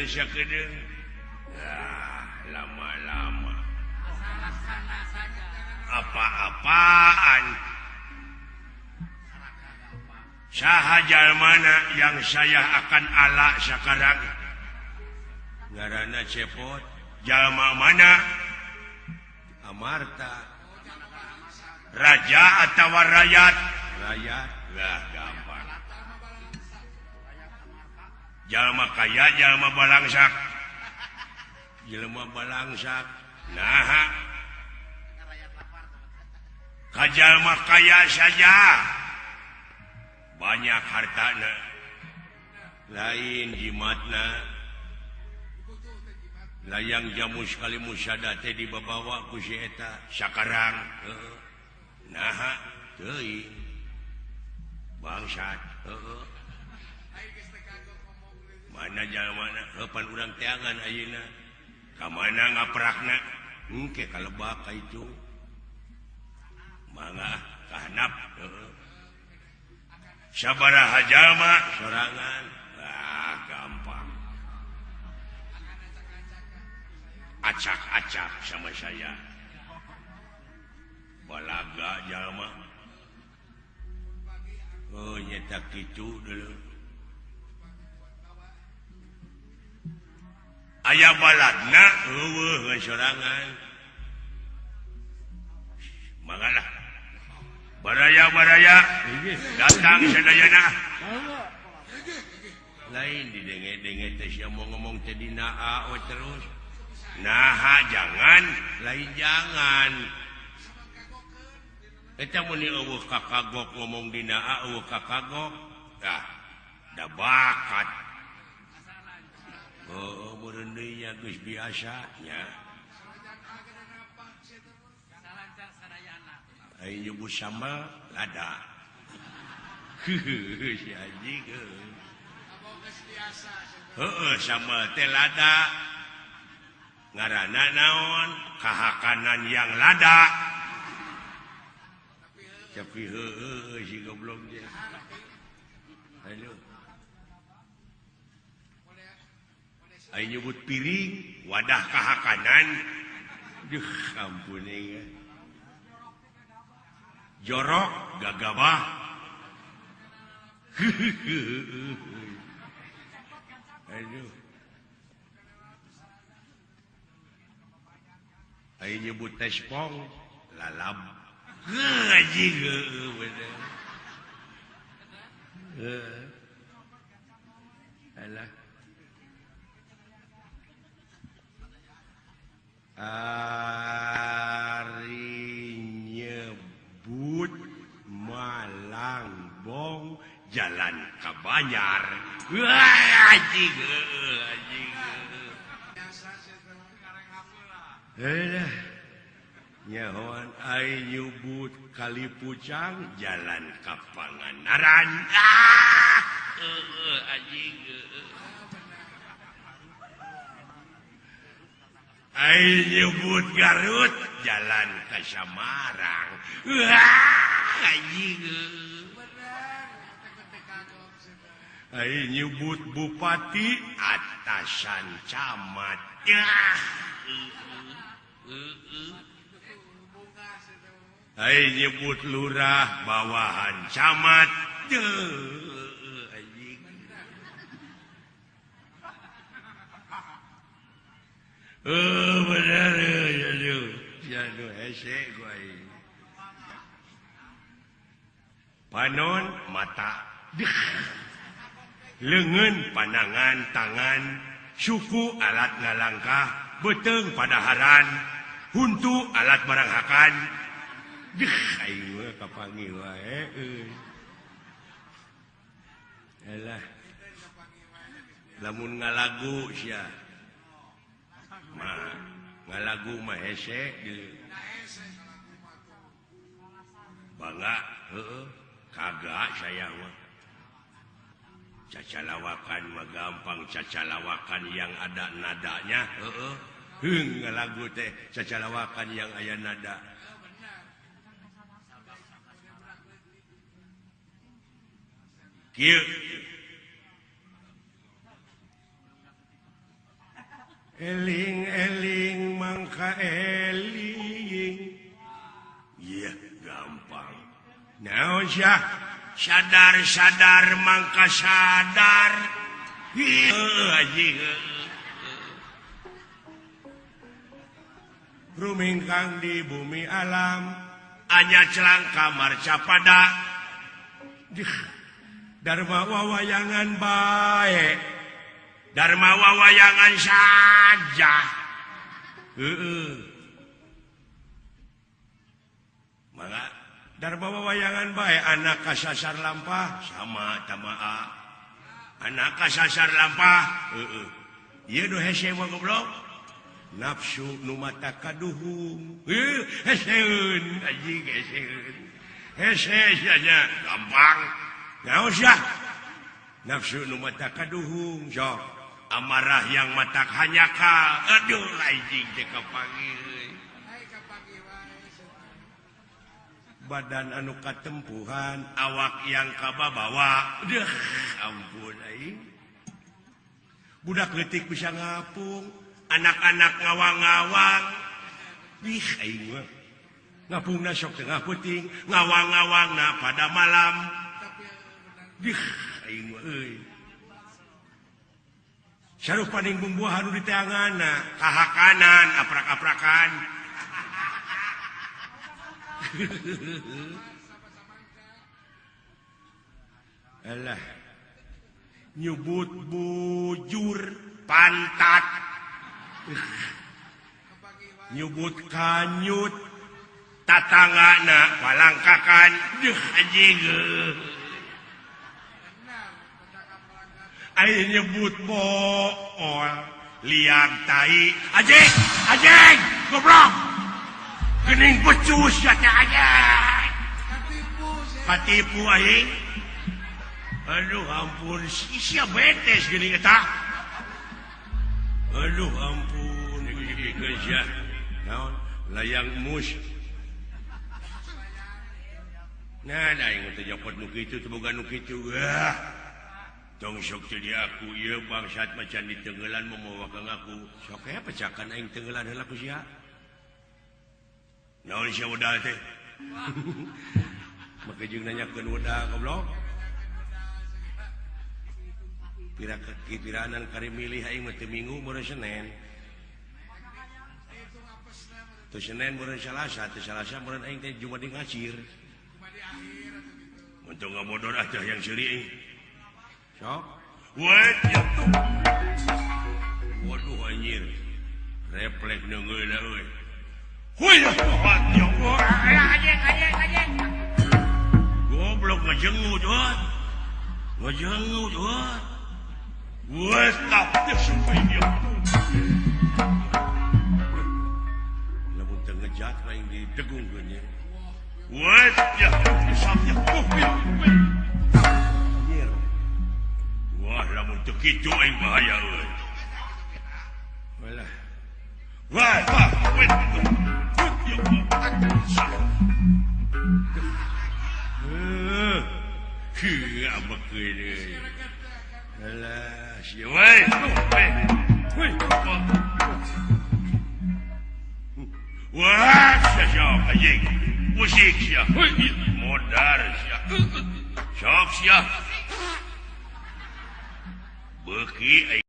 sakedeung. Ah, lama-lama. Apa-apaan. Saha jalmana yang saya akan ala sekarang? Ngaranna Cepot. Jalma mana? Amarta. Raja atau rakyat? Rakyat. Lah gampang. Jalma kaya, jalma balangsak. Jelema balangsak. Nah, kajalma kaya saja banyak hartana, lain jimatna. Layang jamu sekali musada teh dibawa ku si eta sakarang. Nah, teuing bangsat. Heeh. Mana jalmana heupan urang teangan ayeuna. Ka mana ngaprakna? Engke kalebak ka itu. Mangga kahanap. Heeh. Sabaraha jalma sorangan. Ah, gampang. Acak-acak sama saya. Balaga jalma. Oh, nyetak kitu dulu. Aya baladna eueuh sorangan. Mangga lah. Baraya-baraya datang sadayana. Lain didenge-denge teh sia mau ngomong teh dina a we terus. Nah, jangan, lain jangan. Eta mun eueuh kakagok ngomong dina a eueuh kakagok. Tah, da bakat. Oh, meureun deui nya geus biasa nya. Aing nyebut sambal lada. Si anjing. Heeh, sambal teh lada. Ngaranna naon? Kahakanan yang lada. Tapi heueuh si goblok teh. Aduh. Aing nyebut piring, wadah kahakanan. Duh, ampun euy. Jorok gagabah. Aduh. Aing nyebut tespong lalab. Anjing heueuh bener. Heuh. Alah. Ari nyebut Malangbong jalan ka Banjar. Wah, anjing heueuh anjing. Heuh. Nyahoan aing nyebut Kali Pucang jalan ka Pangandaran. Ah, heueuh anjing heueuh. Aing nyebut Garut jalan ka Samarang. Wah, anjing. Aing nyebut bupati atasan camat. Yah. Aing nyebut lurah bawahan camat. Anjing. Oh, bener ya, hese gua aing. Panon mata, leungeun panangan tangan, suku alat ngalangkah, beuteung padaharan, huntu alat baranghakan. Deh, aing mah kapanggih wae euy. Alah. Lamun ngalagu sia. Mah ngalagu mah hese deui. Bangga heueuh kagak saya mah. Cacalawakan mah gampang, cacalawakan yang ada nadanya heueuh. Heung ngalagu teh cacalawakan yang aya nada. Kieu. Eling-eling mangka eling. Iya gampang. Naon sia? Sadar-sadar mangka sadar. Heuh Rumingkang di bumi alam anya celang kamar capada. Dharma wawayangan bae. Dharma wawayangan saja. Heeh. Mangga Dharma wawayangan bae anak kasasar lampah sama tamaa. Anak kasasar lampah heeh. Ieu nu hese mah goblok. Nafsu nu mata kaduhung. Heuh heseun anjing heseun. Hese sia nya gampang. Naon sia? Nafsu nu mata kaduhung sok. Amarah yang mata hanyaka. Aduh anjing teh kapanggih. Badan anu katempuhan, awak yang kababawa. Deuh ampun aing. Budak leutik bisa ngapung. Anak-anak ngawang-ngawang. Ih aing mah. Ngapungna sok tengah peuting, ngawang-ngawangna pada malam. Ih aing mah euy. Sarupaning bumbuahan nu diteanganna, kahakanan, aprak-aprakan. Alah. Nyebut bujur pantat. Nyebut kanyut tatanggana palangkakan. Duh anjing. Aing nyebut bool liang tai. Anjing, anjing, goblok. Geuning becus ya teh anjing. Katipu aing. Aduh ampun, sia betes geuning eta. Aduh ampun, geus naon layang mus. Nah, aing teh nyopot nu kitu teu boga nu kitu. Wah. Tong sok teu di aku ieu bangsat macan di tenggelan momowa ka ngaku. Sok aya pecakan aing tenggelan heula ku sia. Naon sia wedal teh? Make jeung nanyakeun wedal goblok. Pira kipiranan kari milih aing mah teu minggu meureun Senen. Teu Senen meureun Salasa, teu Salasa meureun aing teh Jumat di ngacir. Untung ngabodor ah teh yang seuri aing. Sok. Wet ya tuh. Waduh anjir. Refleks neungeuna euy. Huy ya Allah. Anjing anjing anjing. Goblok ngajengut euy. Ngajengut euy. Wes tak sampai dia. Lamun teu ngejat aing didegungkeun nya. Wes ya sampai. Anjir. Wah, lamun teu kitu aing bahaya euy. Walah. Wah, wah, weh. Heuh, abekeun euy. Alah, sia we. Wah, sia anjing. Musik sia. Modar sia. Sok sia. Beuki.